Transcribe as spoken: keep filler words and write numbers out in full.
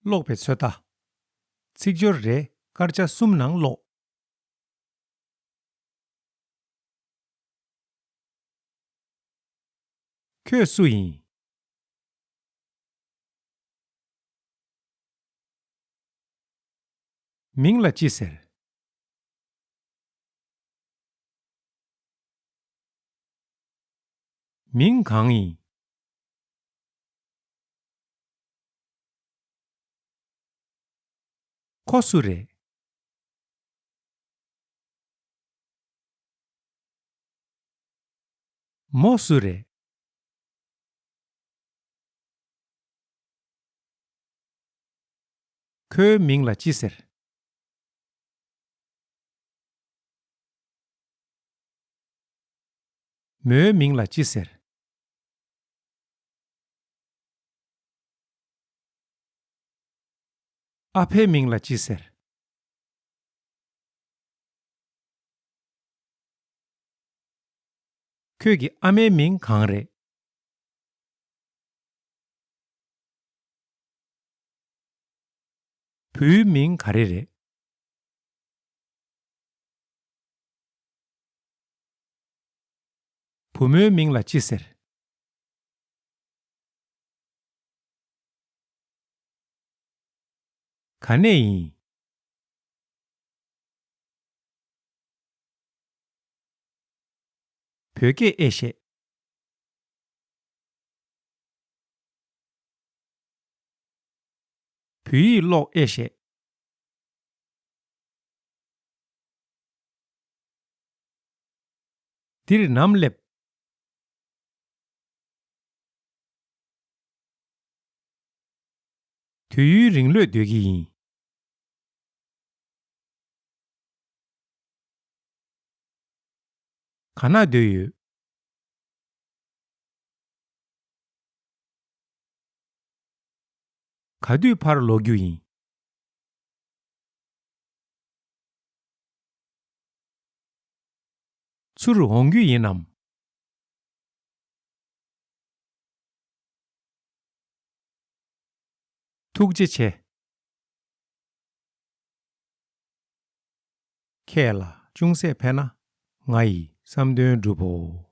ཀློག་པའི་ཚོད་ལྟ། ཚིག་སྦྱོར་རེ་སྐར་ཆ་གསུམ་ནང་ཀློག། ཁྱོད་སུ་ཡིན། མིང་ལ་ཅི་ཟེར། མིང་གང་ཡིན། ཁོ་སུ་རེད། མོ་སུ་རེད། ཁོའི་མིང་ལ་ཅི་ཟེར། མོའི་མིང་ལ་ཅི་ཟེར། ཨ་ཕའི་མིང་ལ་ཅི་ཟེར། ཁྱོད་ཀྱི་ཨ་མའི་མིང་གང་རེད། བུའི་མིང་ག་རེ་རེད། བུ་མོའི་མིང་ལ་ཅི་ཟེར། ག་ནས་ཡིན། བོད་སྐད་ཨེ་ཤེས། བོད་ཡིག་ཀློག་ཨེ་ཤེས། འདིར་ནམ་སླེབས། དུས་ཡུན་རིང་ལོས་སྡོད་ཀྱི་ཡིན། ག་ན་སྡོད་ཡོད། ག་དུས་ཕར་ལོག་རྒྱུ་ཡིན། ཚུར་འོང་རྒྱུ་ཡིན་ནམ། ཐུགས་རྗེ་ཆེ། ཁྱེད་ལ་ཅུང་ཟད་ཕན་ན་ང་ཡི་བསམ་དོན་འགྲུབ་བོ།